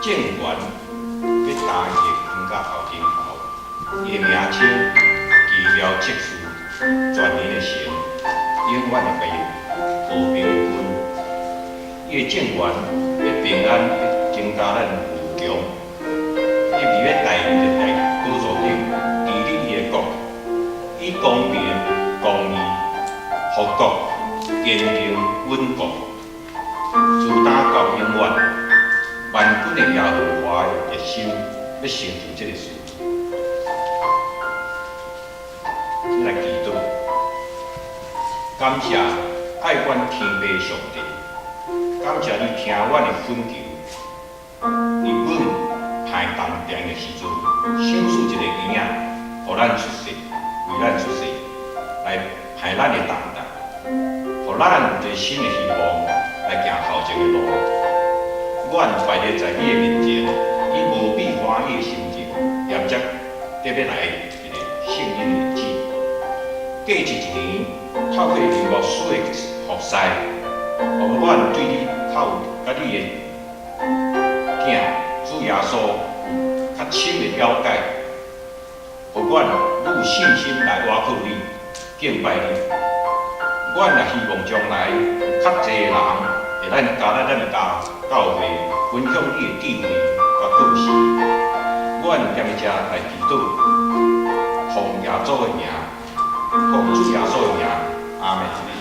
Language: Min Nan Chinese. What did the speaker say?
政權欲擔伊的框架頭前頭，伊的名稱奇妙策士，全能的神，永遠的父，和平的君。伊的政權欲平安，欲增加咱無窮。伊佇咧大衛的大寶座頂治理伊的國，以公平、公義、復國、堅定、穩固，自今到永遠。萬軍的耶和華的熱心欲成就這个事。咱來祈禱，感謝愛阮天父上帝，感謝你聽阮的懇求，佇阮歹重擔的時陣，賞賜一个嬰仔，予咱出世，為咱出世，來排咱的重擔，予咱有一个新的希望來行頭前的路。阮拜日在你的面前，以無比歡喜的心情，迎接得欲來的一個聖嬰的日子。過去一年，透過林牧師的服侍，予阮對你較有佮你的囝主耶穌有較深的了解，予阮愈有信心來倚靠你、敬拜你。阮也希望將來有較濟的人會咱加入咱的家教會，分享你的智慧佮故事。阮踮佇遮來祈禱，奉耶穌的名，奉主耶穌的名，阿門。